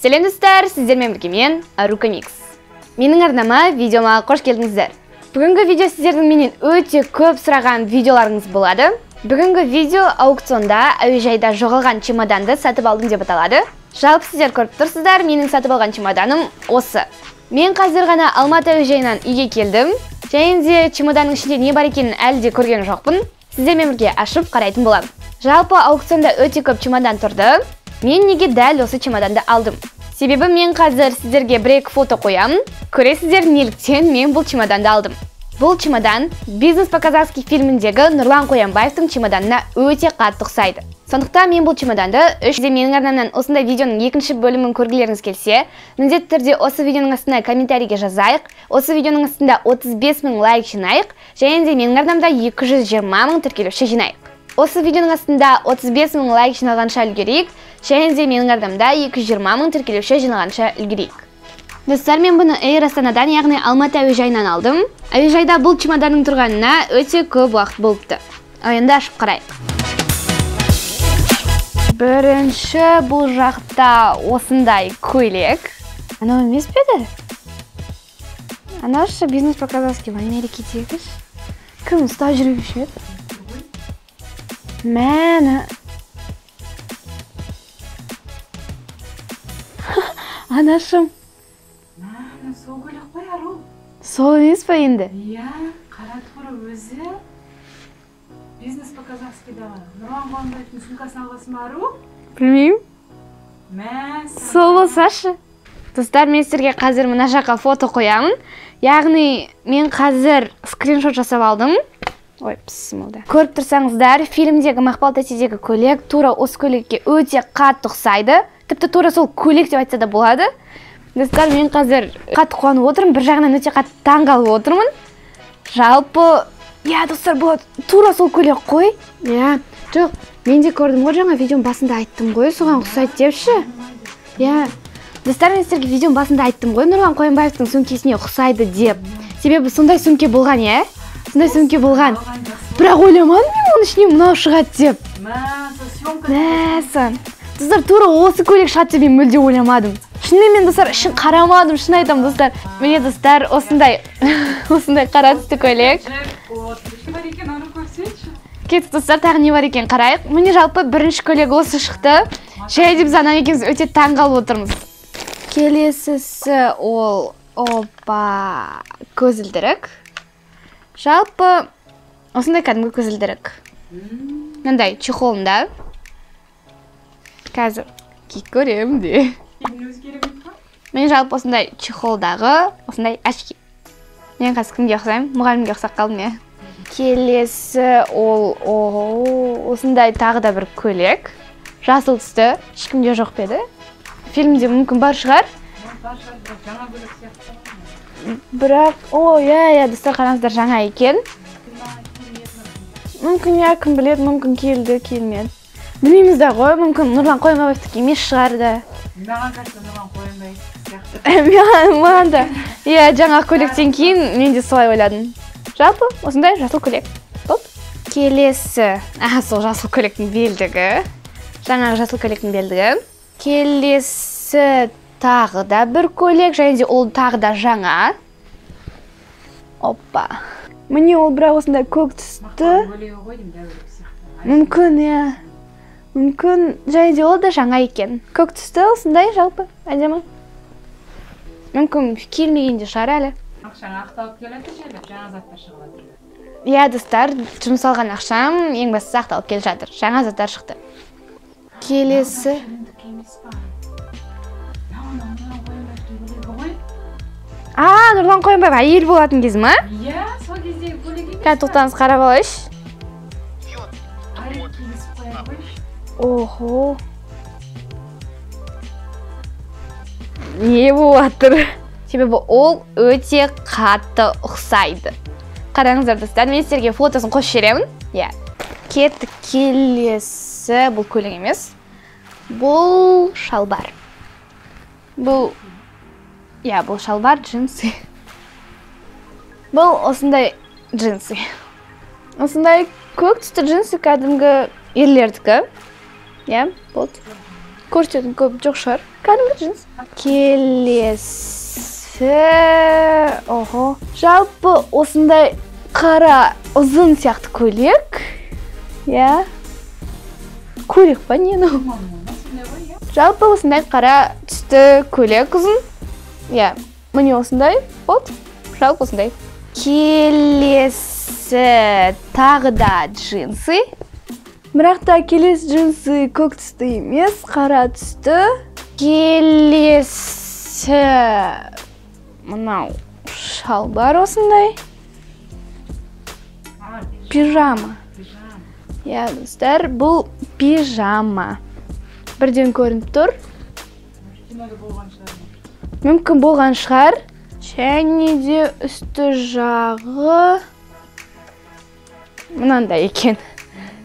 Сәлем достар, сіздермен бірге мен Арука Микс. Менің арнама, видеома қош келдіңіздер. Бүгінгі видео сіздердің менен өте көп сұраған видеоларыңыз болады. Бүгінгі видео аукционда әуежайда жоғалған чемоданды сатып алдым деп аталады. Жалпы сіздер көріп тұрсыздар, менің сатып алған чемоданым осы. Мен қазір ғана Алматы әуежайынан үйге келдім. Және де чемоданның ішінде не бар екенін әлі де көрген жоқпын. Сіздермен бірге ашып қарайтын боламын. Жалпы аукционда өте көп чемодан тұрды. Мен неге дәл осы чемоданды алдым? Себебі мен қазір сіздерге бір-екі фото қоямын. Көресіздер, неліктен мен бұл чемоданды алдым. Бұл чемодан «Бизнес по-казахски» фильміндегі Нұрлан Қоянбаевтың чемоданына өте қатты ұқсайды. Сондықтан мен бұл чемоданды менің арнамнан осындай видеоның екінші бөлімін көргілеріңіз келсе, міндетті түрде осы видеоның астына комментарийге жазайық. Осы видеоның астында 35 мың лайк жинайық, және де менің арнамда 220 мың тіркелуші жинайық. Осы видеоның астында 35 мың лайк жиналғанша үлгерейік, және де менің арнамда 220 мың тіркелуші жиналғанша үлгерейік. Достар, мен бұны Эйр Астанадан, яғни Алматы әуежайынан алдым. Әуежайда бұл чемоданның тұрғанына өте көп уақыт болыпты. Ал енді ашып қарайық. Бірінші бұл жақта осындай көйлек. Анау емес пе еді? Анау ше «Бизнес по-казахски» в Америкедегі. Кім ұстап жүруші еді? Мәні. Анашым. Мәні, сол көйлек қой, Ару. Сол емес пе енді? Иә, қара тура өзі. «Бизнес по-казахскидағы» Нұрлан Қоянбаевтың сумкасын алғансың ба, Ару? Білмеймін. Мә, сол болсашы. Достар, мен сіздерге қазір мына жаққа фото қоямын. Яғни мен қазір скриншот жасап алдым. Ой, пісмілді. Көріп тұрсаңыздар, фильмдегі Мақпал тәтедегі көйлек тура осы көйлекке өте қатты ұқсайды. Тіпті тура сол көйлек деп айтса да болады. Достар, мен қазір қатты қуанып отырмын, бір жағынан өте қатты таңғалып отырмын. Жалпы, иә, достар, болады. Тура сол көйлек қой. Иә, жоқ, мен де көрдім ғой, жаңа видеоның басында айттым ғой, соған ұқсайды депші. Иә, достар, мен сіздерге видеоның басында айттым ғой, Нұрлан Қоянбаевтың сөмкесіне ұқсайды деп. Себебі сондай сөмке болған, иә? Сондай сөмке болған. Бірақ ойламадым мен оның ішіне мынау шығады деп. Мәссаған. Достар, тура осы көйлек шығады деп мен мүлде ойламадым. Шынымен мен, достар, ішін қарамадым, шын айтамын, достар. Міне, достар, осындай осындай қара түсті көйлек. Кеттік, достар, тағы не бар екен қарайық. Міне, жалпы бірінші көйлек осы шықты. Және де біз анам екеуміз өте таңғалып отырмыз. Келесісі ол, опа, көзілдірік. Жалпы осындай кәдімгі көзілдірік. Мынандай чехолында. Қазір киіп көремін де. Мен жалпы осындай чехолдағы осындай очки. Мен қазір кімге ұқсаймын? Мұғалімге ұқсап қалдым, иә. Келесі ол, осындай тағы да бір көйлек. Жасыл түсті, ешкімде жоқ па еді? Фильмде мүмкін бар шығар. Бар шығар, бірақ жаңа көйлек сияқты. Бірақ, о, иә, иә, достар, қараңыздар, жаңа екен. Мүмкін, иә, кім біледі, мүмкін келді, келмеді. Білмейміз да ғой, мүмкін Нұрлан Қоянбаевтікі емес шығар да. Маған кажется, Нұрлан Қоянбаев сияқты. Маған да. Иә, жаңа көйлектен кейін мен де солай ойладым. Жалпы, осындай жасыл көйлек. Болды. Келесі, сол жасыл көйлектің белдігі. Жаңағы жасыл көйлектің белдігі. Келесі тағы да бір көйлек, және де ол тағы да жаңа. Опа. Міне, ол бірақ осындай көк түсті. Мүмкін, иә. Мүмкін, және де ол да жаңа екен. Көк түсті, осындай жалпы, әдемі. Мүмкін келмеген де шығар әлі. Ақшаң ақталып келеді, жаңа заттар шығып жатыр. Иә, достар, жұмсалған ақшам ең бастысы ақталып келе жатыр. Жаңа заттар шықты. Келесі. А, Нұрлан Қоянбаев әйел болатын кезі ма? Иә, сол кездегі көйлек емес. Қазір тоқтаңыз, қарап алайыншы. Охо. Не болып жатыр? Себебі ол өте қатты ұқсайды. Қараңыздар, достар, мен сіздерге фотосын қосып жіберемін. Иә. Кеттік, келесі бұл көйлек емес. Бұл шалбар. Бұл, иә, бұл шалбар, джинсы. Бұл осындай джинсы. Осындай көк түсті джинсы, кәдімгі ерлердікі. Иә, болды. Көрсететін көп жоқ шығар. Кәдімгі джинс. Келесі, ого. Жалпы осындай қара ұзын сияқты көйлек. Иә. Көйлек па не мынау? Жалпы осындай қара түсті көйлек ұзын. Иә, міне осындай болды. Жалпы осындай. Келесі тағы да джинсы. Бірақ та келесі джинсы көк түсті емес, қара түсті. Келесі мынау шалбар осындай. Пижама. Иә, достар, бұл пижама. Бірден көрініп тұр. Мүмкін болған шығар. Және де үсті жағы мынандай екен.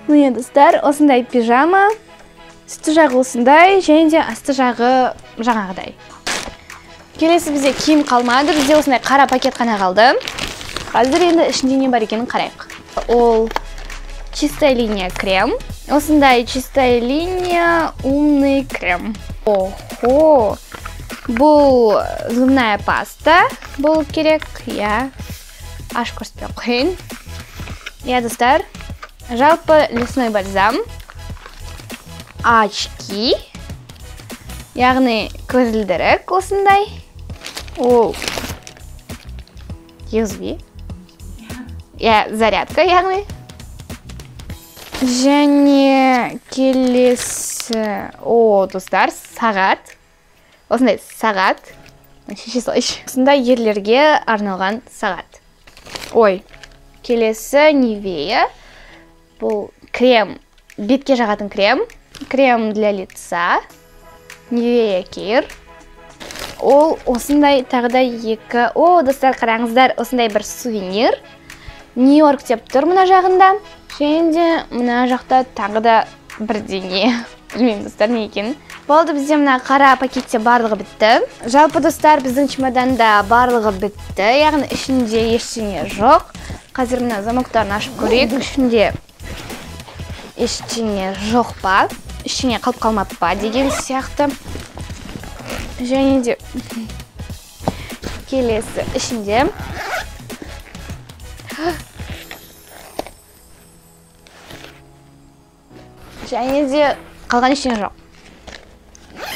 Міне, достар, осындай пижама. Үсті жағы осындай, және де асты жағы жаңағыдай. Келесі бізде киім қалмады, бізде осындай қара пакет қана қалды. Қазір енді ішінде не бар екенін қарайық. Ол чистая линия крем. Осындай чистая линия умный крем. Охо! Бұл зубная паста бұл керек, иә. Ашып көрсетпей ақ қояйын. Иә, достар, жалпы лесной бальзам, очки, яғни көзілдірік осындай. Ол USB. Иә, зарядка, яғни. Және келесі, о, достар, сағат. Осындай сағат. Шеше салайыншы. Осындай ерлерге арналған сағат. Ой, келесі Нивея. Бұл крем, бетке жағатын крем. Крем для лица. Нивея Кейр. Ол осындай тағы да екі. О, достар, қараңыздар, осындай бір сувенир. Нью-Йорк деп тұр мына жағында. Және де мына жақта тағы да бірдеңе. Білмеймін, достар, не екенін. Болды, бізде мына қара пакетте барлығы бітті. Жалпы, достар, біздің чемоданда барлығы бітті. Яғни ішінде ештеңе жоқ. Қазір мына замоктарын ашып көрейік. Ішінде ештеңе жоқ па? Ештеңе қалып қалмап па деген сияқты. Және де келесі ішінде және де қалған ештеңе жоқ.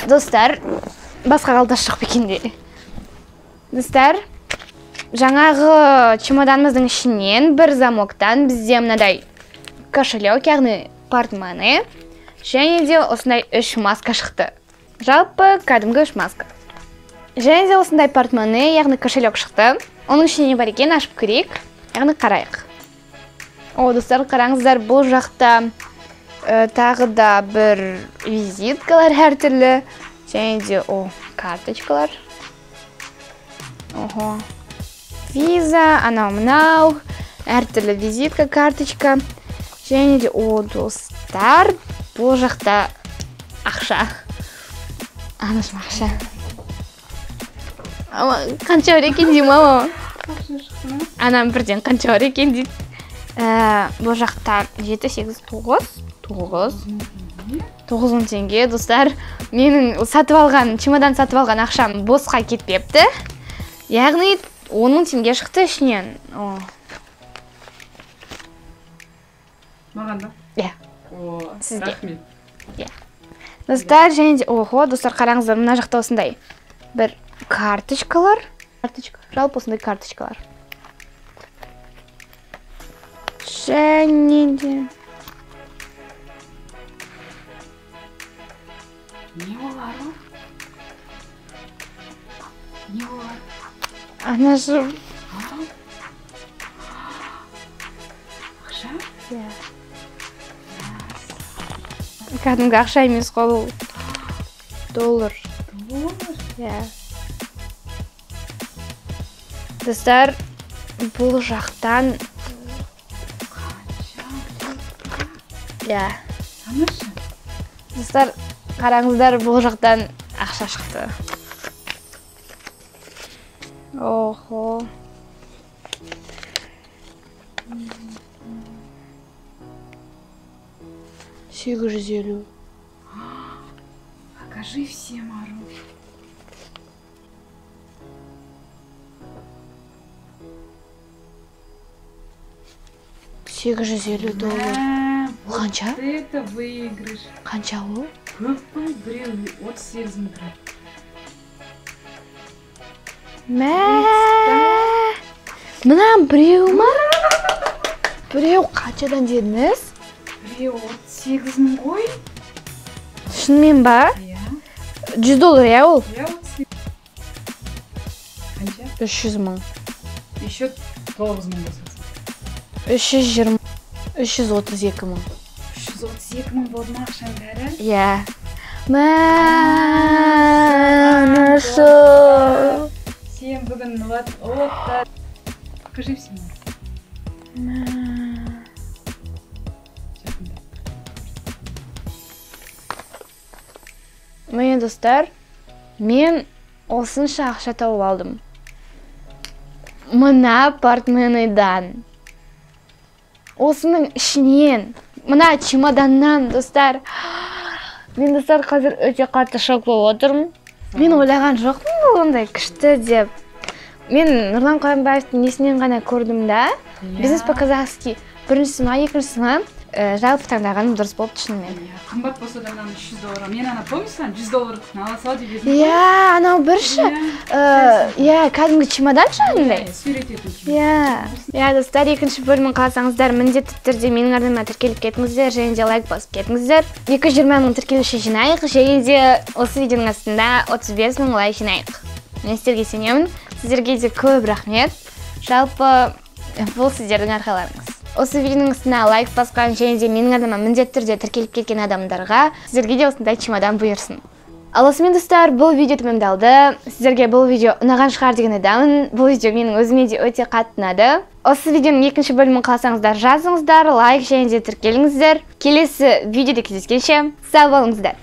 Достар, басқа қалтасы жоқ екен де. Достар, жаңағы чемоданымыздың ішінен бір замоктан бізде мынадай кошелек, яғни портмоне, және де осындай 3 маска шықты. Жалпы кәдімгі 3 маска. Және де осындай портмоне, яғни кошелек шықты. Оның ішінде не бар екенін ашып көрейік, яғни қарайық. О, достар, қараңыздар, бұл жақта тағы да бір визиткалар әртүрлі, және де, о, карточкалар. Ого. Виза, анау мынау, әртүрлі визитка, карточка. Және де, о, достар, бұл жақта ақша. Анашым, ақша. Қанша бар екен деймін, мама? Анам бірден қанша бар екен дейді. Бұл жақта 7, 8, 9. 9. 9 мың теңге, достар. Менің сатып алған, чемодан сатып алған ақшам босқа кетпепті. Яғни 10 мың теңге шықты ішінен. О. Маған да? Иә. О, Сізге. Рахмет. Иә. Достар, және де, охо, достар, қараңыздар, мына жақта осындай бір карточкалар. Карточка, жалпы осындай карточкалар. Және де Не олар ол? Не олар? Анашым. Ақша? Иә. Кәдімгі ақша емес қой бұл. Доллар. Доллар? Иә. Достар, бұл жақтан Қанша? Иә. Анашы. Достар, қараңыздар, бұл жақтан ақша шықты. Охо. 850. Покажи всем, Ару. $850. Қанша? Это выигрыш. Қанша ол? Көп қой, біреу 38 мың тұрады. Мә! Мына біреу ма? Біреу қаншадан дедіңіз? Біреу 38 мың ғой. Шынымен ба? Иә. $100 иә ол? Иә, 38. Қанша? 300 мың. Еще 9 мың қосасың. 320, 332 мың. 332 мың болды ма ақшаның бәрі? Иә. Мә, нашел. Сен бүгін лотта. Покажи всем. Міне достар, мен осынша ақша тауып алдым. Мына портмонедан. Осының ішінен, мына чемоданнан, достар. Мен, достар, қазір өте қатты шок болып отырмын. Мен ойлаған жоқпын бұл ондай күшті деп. Мен Нұрлан Қоянбаевтың несінен ғана көрдім да. Бизнес по-казахски. Біріншісі ма, екіншісі ма, жалпы таңдағаным дұрыс болып шынымен. Қымбат болса да мынаны $300. Мен ана, помнишь, $100 ала сал деп едім. Иә, анау бірші. Иә, кәдімгі чемодан андай. Сурететін чемодан. Иә. Иә, достар, екінші бөлімін қаласаңыздар, міндетті түрде менің арнама тіркеліп кетіңіздер, және де лайк басып кетіңіздер. 220 мың тіркелуші жинайық, және де осы видеоның астында 35 мың лайк жинайық. Мен сіздерге сенемін. Сіздерге де көп рахмет. Жалпы бұл сіздердің арқаларыңыз. Осы видеоның астына лайк басқан және де менің арнама міндетті түрде тіркеліп кеткен адамдарға сіздерге де осындай чемодан бұйырсын. Ал осымен, достар, бұл видео тәмамдалды. Сіздерге бұл видео ұнаған шығар деген ойдамын. Бұл видео менің өзіме де өте қатты ұнады. Осы видеоның екінші бөлімін қаласаңыздар жазыңыздар, лайк және де тіркеліңіздер. Келесі видеода кездескенше, сау болыңыздар.